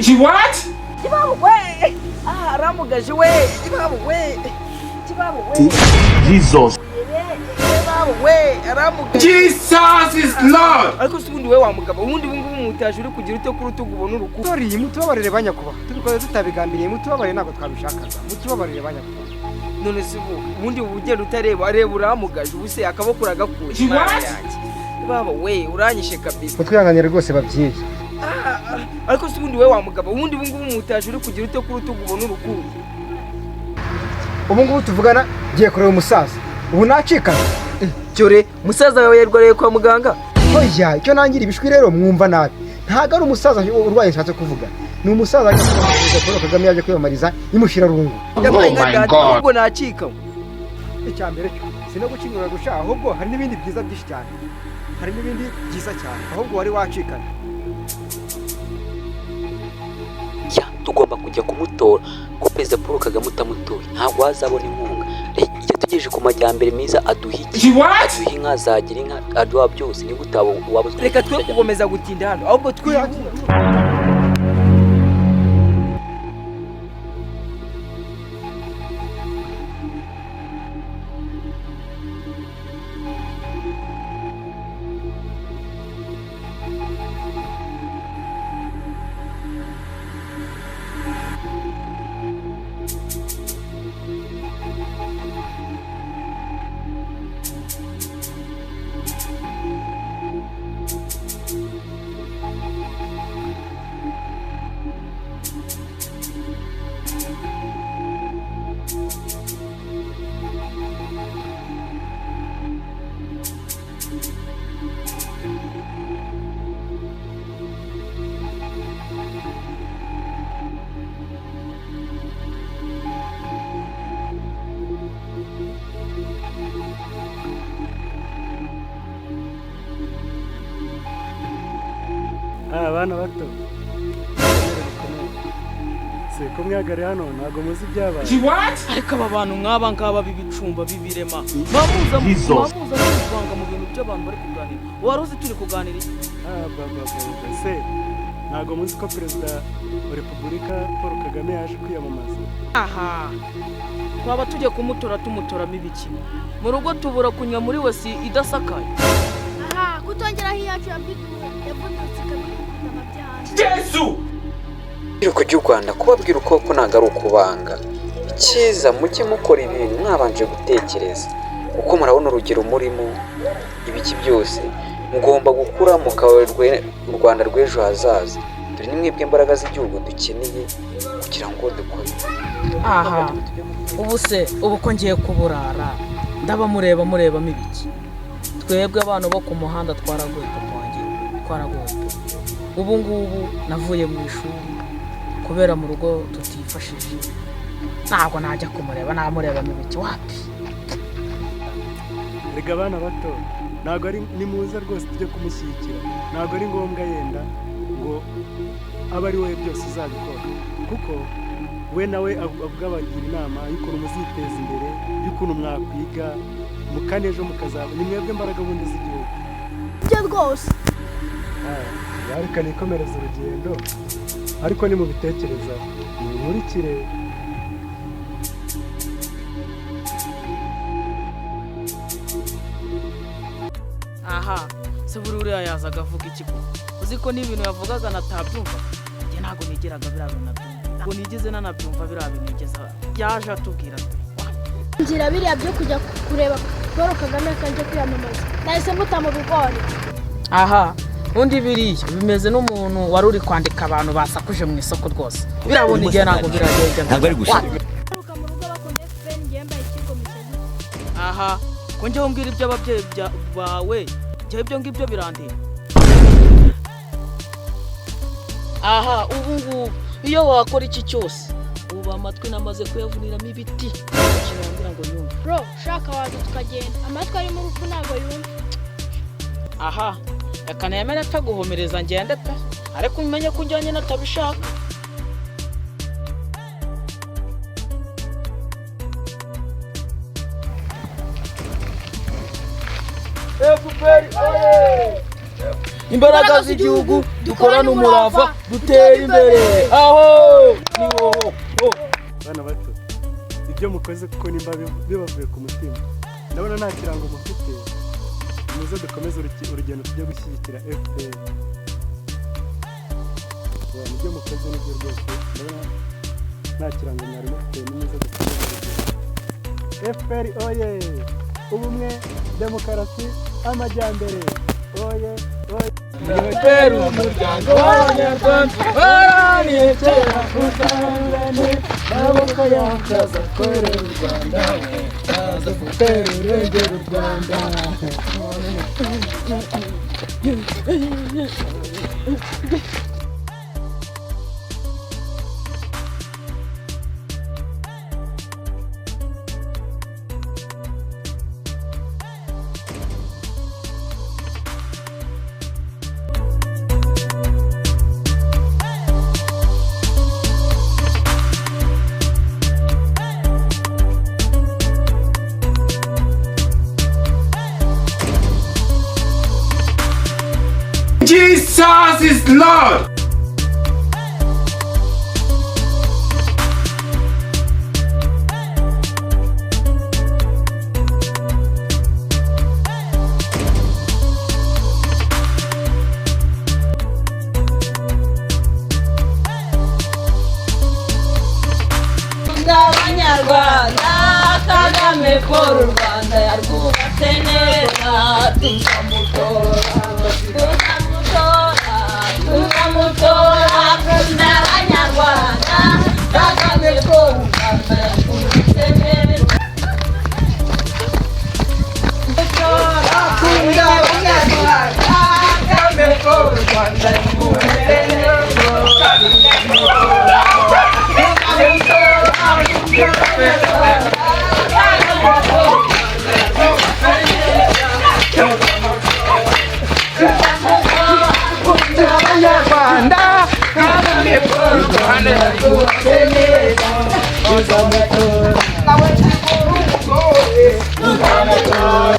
She what? Kibabu we! Ah, aramugaje we! Kibabu we! Kibabu we! Jesus. Kibabu we! Aramugaje. Jesus is Lord. Ariko se ubundi we wa mugabo, ubundi ubu ngubu mutaje uri kugira ute ku rutugu ubona urukundo? Sorry, mutubabarire banyakubahwa, tubikoze tutabigambiriye, mutubabarire, ntabwo twabishakaga, mutubabarire banyakubahwa. None se ubu ubundi ubu ugenda utareba, areba uramugaje, ubu se akaboko uragakuye? She Mana what? yanjye. Baba we, uranyishe kabisa. Mutwihanganire rwose babyeyi. Ah, ah, ariko se ubundi we wa mugabo, ubundi ubu ngubu mutaje uri kugira ute ku rutugu ubona urukundo? Ubu ngubu tuvugana ngiye kureba umusaza, ubu nacikana. Cyore, musaza wawe yarwariye kwa muganga? Oya, icyo nangira ibishwi rero mwumva nabi, ntabwo ari umusaza urwaye nshatse kuvuga, ni umusaza perezida Paul Kagame yaje kwiyamamariza imushira rungu. Yabaye Oh nka my data, God. ahubwo nacika. Icya mbere cyo si no gucinyura guca, ahubwo hari n'ibindi byiza byinshi cyane, hari n'ibindi byiza cyane, ahubwo wari wacikana. Ya, tugomba kujya kumutora ko Perezida Paul Kagame utamutoye ntabwo wazabona inkunga. Iyo tugejeje ku majyambere meza aduha iki? She what? Aduha inka, zagira inka, aduha byose. Niba utaba waba uzwi. Reka twe gukomeza gutinda hano, ahubwo twihute. Abana bato si ko mwihagare hano, ntabwo muzi ibyabaye. She what? Ariko aba bantu nk'aba ngaba b'ibicumba b'ibirema bamuza Jesus. bamuza kwivanga mu bintu by'abantu bari kuganira. Wari uzi turi kuganira iki? Ah, ba, ba, ba, ba, se ntabwo muzi ko Perezida wa Repubulika Paul Kagame yaje kwiyamamaza? Aha twaba tujya kumutora tumutoramo ibiki? Mu rugo tubura kunywa muri wese idasakaye. Aha, kutongeraho iyacu yavudutse ikabikubita amabya. Jesus. Urubyiruko ry'u Rwanda, kubabwira uko ko ntabwo ari ukubanga. Icyiza mujye mukora ibintu mwabanje gutekereza, kuko murabona urugero murimo ibiki byose. Mugomba gukura mukaba u Rwanda rw'ejo hazaza. Dore ni mwebwe imbaraga z'igihugu dukeneye kugira ngo dukore. Aha ubu se ubu ko ngiye kuburara, ndaba mureba murebamo ibiki? Twebwe abana bo ku muhanda twaragoye, papa wanjye, twaragoye pe. Ubu ngubu navuye mu ishuri kubera mu rugo tutifashije, ntabwo najya kumureba namurebamo ibiki? Wapi. Rega abana bato, ntabwo ari nimuza rwose tujye kumushyigikira. Ntabwo ari ngombwa yenda ngo abe ari wowe byose uzabikora, kuko we nawe ubwo abagira inama y'ukuntu muziteza imbere, y'ukuntu mwakwiga mukane ejo mukazaba ni mwebwe mbaraga bundi z'igihugu. Ibyo rwose. Ah, reka nikomereze urugendo, ariko nimubitekereza munkurikire. Aha se buri uriya yazaga avuga iki? Ko uzi ko n'ibintu yavugaga natabyumva? Njye ntabwo nigeraga biriya bintu nabyumva, ntabwo nigeze nanabyumva biriya bintu yigeze yaje atubwira pe. Ngira biriya byo kujya kureba Paul Kagame akajya kwiyamamaza, nahise muta mu bigori. Aha undi biriya bimeze n'umuntu wari uri kwandika abantu basakuje mu isoko rwose. Birabona igihe ntabwo biragenda. Ntabwo ari gusa. Ngaruka mu rugo bakunda FPR, ngiye mbaye ikigomeke gute? Aha ko njyewe mbwira iby'ababyeyi bawe, njyewe ibyo ngibyo birandeba. Aha ubu ngubu iyo wakora iki cyose, ubu amatwi namaze kuyavuniramo ibiti, ikintu wambwira ngo yumve. Bro, ushaka waza tukagenda, amatwi arimo urupfu ntabwo yumva. Aha reka nemere ataguhumireza ngende pe, ariko umenye ko ujyanye natabishaka. Imbaraga z'igihugu, dukorane umurava, dutere imbere. Aho ni wowe. Bana bato, ibyo mukoze kuko nimba bibavuye ku mutima, ndabona nta kirango mufite. Muze dukomeze urugendo tujya gushyigikira FPR. Ibyo mukoze nibyo rwose, ndabona nta kirango mwari mufite. Nimuze dukomeze urugendo. FPR oye! Ubumwe, demokarasi, amajyambere, oye oye! FPR, umuryango w'Abanyarwanda baraniye kera kutangane maboko yacu azakorera u Rwanda, aza gutera urengera u Rwanda. Jesus is Lord. Abanyarwanda, Kagame Paul, u Rwanda yarwubatse neza. Tuzamutora, tuzamutora, tuzamutora. Kunda Abanyarwanda, Kagame Paul, u Rwanda yarwubatse neza. Kunda Abanyarwanda, Kagame Paul, u Rwanda yarwubatse neza. Abanyarwanda, Kagame Paul, u Rwanda yarwubatse neza. Tuzamutora. Tuzamutora.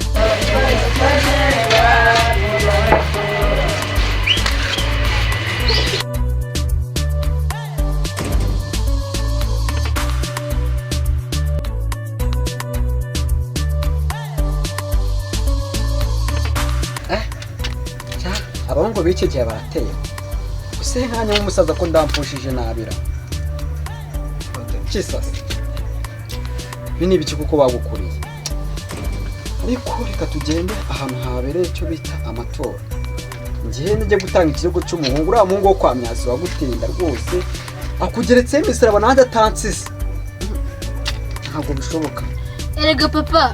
Abahungu b'iki gihe barateye use nkanya w'umusaza ko ndampushije nabira kisasa. Ibi ni ibiki kuko bagukuriye? Ariko reka tugende ahantu habereye icyo bita amatora, ngiye njye gutanga ikirego cy'umuhungu, uriya muhungu wo kwa Myazi wagutinda rwose, akugeretseho imisaraba nanjye atansise, ntabwo bishoboka. Erega papa,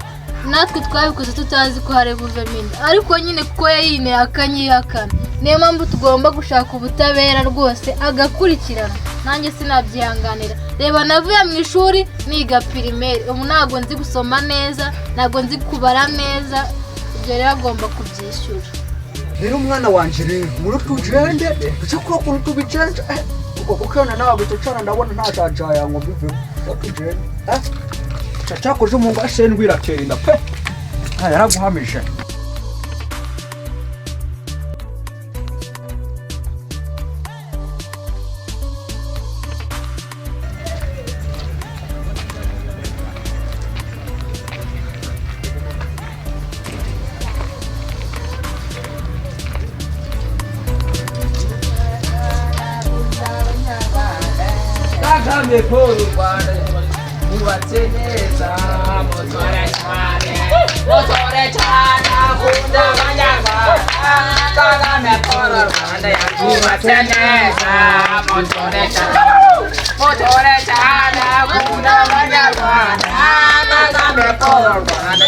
natwe twabikoze tutazi ko hari buvemo inda, ariko nyine kuko yayineye akanyihakana, niyo mpamvu tugomba gushaka ubutabera rwose agakurikirana. Nanjye sinabyihanganira. Reba, navuye mu ishuri niga primaire, ubu ntabwo nzi gusoma neza, ntabwo nzi kubara neza. Ibyo rero agomba kubyishyura. Rero umwana wanje, rero muri tugende duce kuri ukuntu tubicenje, ubwo kuko iyo nawe gucana ndabona nta jajaya ngo mbivemo. Tugende cyakoze umuhungu ashendwa iratera inda pe, yaraguhamije. Kagame Paul, u Rwanda yubatse neza. Mutore cyane, mutore cyane, akunda Abanyarwanda. Kagame Paul, u Rwanda yarwubatse neza. Mutore cyane, mutore cyane, akunda Abanyarwanda. Kagame Paul, u Rwanda.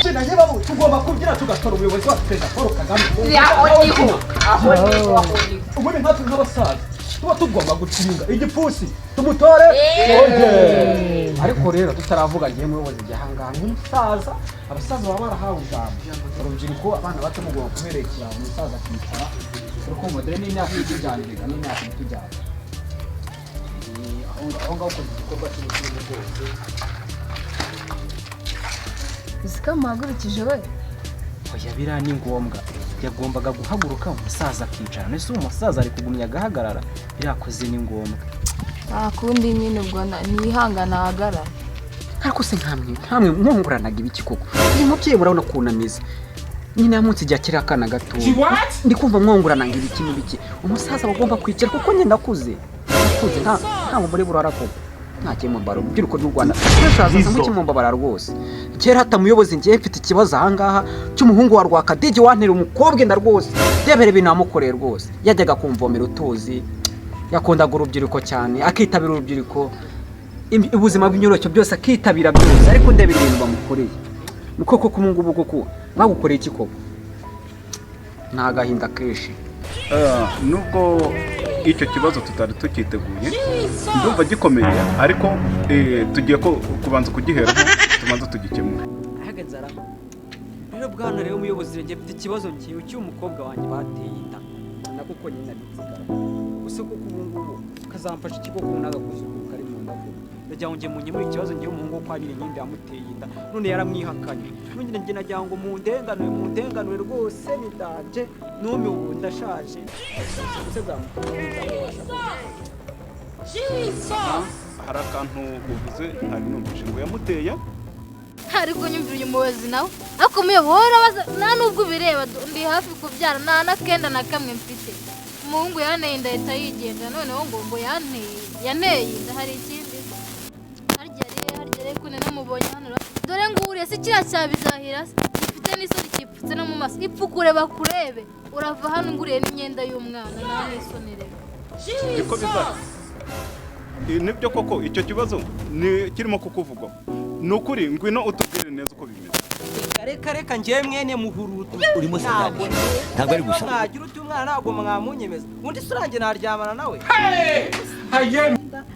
Tugomba kubyina tugatora umuyobozi wacu Perezida Paul Kagame. Aho niho, aho niho, aho niho. Ubundi nkatwe nk'abasaza tuba tugomba gucinga igipfunsi tumutore. Ariko rero tutaravuga, ngiye muyobozi igihangaha nk'umusaza, abasaza baba barahawe ijambo, urubyiruko, abana bato mugomba kuberekera umusaza akicara. Urukundo dore n'imyaka itujyana, n'imyaka itujyana aho ngaho ukoze igikorwa cy'ubucuruzi rwose. Uzi ko muhagurukije we? Oya, biriya ni ngombwa. Yagombaga guhaguruka umusaza akicara. Nese uwo musaza ari kugumya agahagarara? Birakoze, ni ngombwa. Nta kundi nyine, ubwo nihangana ahagarara. Ariko se nkamwe mwunguranaga ibiki koko? Uyu mubyeyi murabona ukuntu ameze nyine, yamunsi igihe akiri akana gato. Ndi kumva mwunguranaga ibiki n'ibiki. Umusaza aba agomba kwicara kuko nyine akuze, akuze ntabwo muri burara koko. Nta kimumbara, urubyiruko rw'u Rwanda rwashaza mukimumbabara rwose. Kera hatamuyobozi, ngiye mfite ikibazo ahangaha cy'umuhungu wa Rwakadege wantera umukobwa inda rwose. Byabere ibintu yamukoreye rwose. Yajyaga kumvomera utuzi, yakundaga urubyiruko cyane, akitabira urubyiruko, ubuzima bw'imyororokere byose akitabira byose. Ariko ndebera ibintu bamukoreye. Ni koko ko ubu ngubu koko bagukoreye iki koko? Ni agahinda kenshi. Nubwo icyo kibazo tutari tukiteguye, ndumva gikomeye, ariko tugiye ko kubanza kugiheraho, tubanza tugikemure. Ahagaze araho rero. Bwana rero umuyobozi, njye mfite ikibazo ngewe cy'umukobwa wanjye bateye inda, na kuko nyine abitsigara gusa. Kuko ubu ngubu kazamfasha ikigo ko n'agakuzukuru kari mu nda ko ndagira ngo njye munkemure ikibazo. Ngewe umuhungu wo kwa Nyirinkindi yamuteye inda, none yaramwihakanye. None njye nagira ngo mundenganure, mundenganure rwose, nidanje numiwe ubu ndashaje. Ese bwamubasha? Hari akantu uvuze ntari numvise, ngo yamuteye? Ariko nyumvira uyu muyobozi nawe, ariko umuyoboro urabaza nta nubwo ubireba. Ndi hafi kubyara, nta n'akenda na kamwe mfite. Umuhungu yanteye inda ahita yigenga, noneho ngo yanteye inda. Hari ikindi harya rero, harya rero ko namubonye hano dore nguriye si kiriya cya bizahira se gifite n'isoni, kipfutse no mu maso. Ipfukure bakurebe, urava hano nguriye n'imyenda y'umwana, nta n'isoni rero. Niko bizaba. Nibyo koko icyo kibazo ni kirimo kukuvugwaho, ni ukuri. Ngwino utubwire neza uko bimeze. Reka reka, njyewe mwene muhurutu. Urimo satani. Ntabwo ari gusa. Mwagira uti umwana ntabwo mwamunyemeza, undi se uranjye naryamana nawe?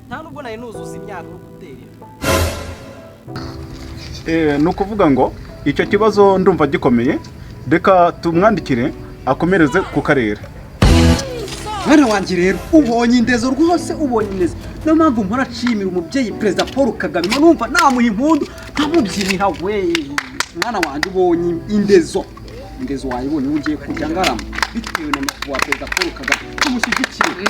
Nta nubwo nari nuzuza imyaka yo gutera inda. Ni ukuvuga ngo icyo kibazo ndumva gikomeye, reka tumwandikire akomereze ku karere. Mwana wanjye rero, ubonye indezo rwose, ubonye indezo. Niyo mpamvu mpora nshimira umubyeyi Perezida Paul Kagame, numva namuha impundu nkamubyinira. We mwana wanjye, ubonye indezo, indezo wayibonye. Ubu ngiye kujya ngarama bitewe na nyakubahwa Perezida Paul Kagame. Tumushyigikire,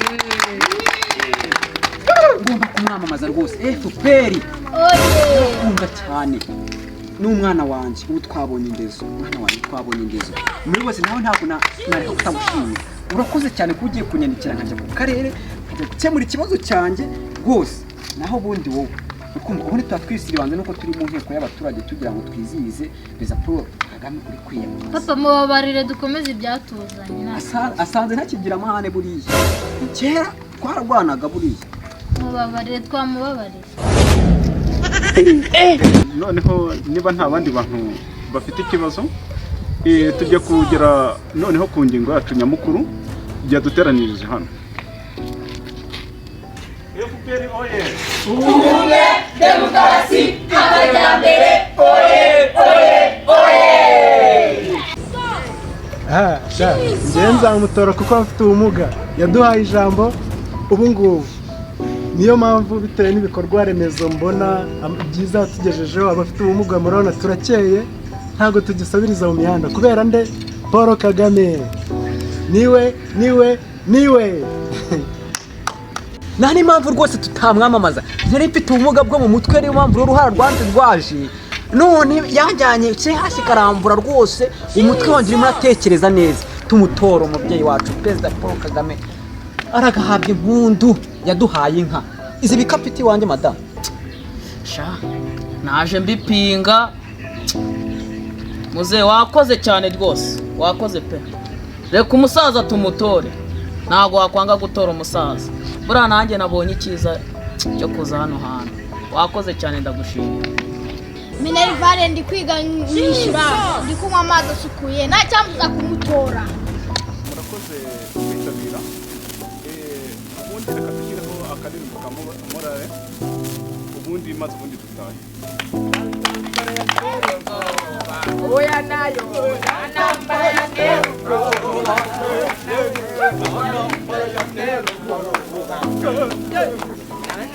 ngomba kumwamamaza rwose. FPR ndakunda cyane n'umwana wanjye. Ubu twabonye indezo, mwana wanjye, twabonye indezo. Umuyobozi nawe ntabwo nareka kutagushimira. Urakoze cyane kuba ugiye kunyandikira nkajya ku karere, nkajya gukemura ikibazo cyanjye rwose. Naho ubundi wowe ukumva ubundi tuba twisiribanze nuko turi mu nteko y'abaturage tugira ngo twizihize Perezida Paul Kagame uri kwiyamamaza. Papa, mubabarire dukomeze ibyatuzanye Asanze ntakigira amahane. Buriya kera twararwanaga buriya. Mubabarire, twamubabarire. Noneho niba nta bandi bantu bafite ikibazo, tujya kugera noneho ku ngingo yacu nyamukuru yaduteranirije hano. FPR oye! Ubumwe, demokarasi, amajyambere, oye oye oye! Sha njyewe nzamutora kuko afite ubumuga, yaduhaye ijambo ubu ngubu. Niyo mpamvu, bitewe n'ibikorwa remezo mbona byiza yatugejejeho, abafite ubumuga murabona turakeye, ntabwo tugisabiriza mu mihanda. Kubera nde? Paul Kagame, niwe niwe niwe. Nta n'impamvu rwose tutamwamamaza. Nari mfite ubumuga bwo mu mutwe, niyo mpamvu rero uruhara rwanze rwaje, none yanjyanye cye hasi karambura rwose. Umutwe wanjye urimo uratekereza neza. Tumutora umubyeyi wacu Perezida Paul Kagame, aragahabwa impundu, yaduhaye inka. Izi bikapu iwanjye, madamu. Sha naje mbipinga. Muze wakoze cyane rwose, wakoze pe. Reka umusaza tumutore, ntabwo wakwanga gutora umusaza. Buriya nanjye nabonye icyiza cyo kuza hano hantu. Wakoze cyane, ndagushimira. Minerval ndi kwiga nishyura, ndi kunywa amazi asukuye, nta cyambuza kumutora. Murakoze kwitabira. Ubundi reka dushyireho akaririmbo ka morale, ubundi maze ubundi dutahe. Oya nayo namba ya ubwoba,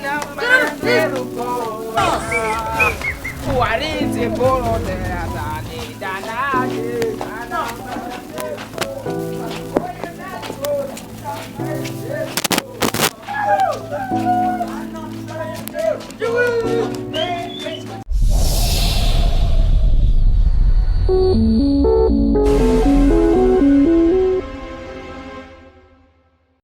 namba ya ubwoba, uwarinze borode.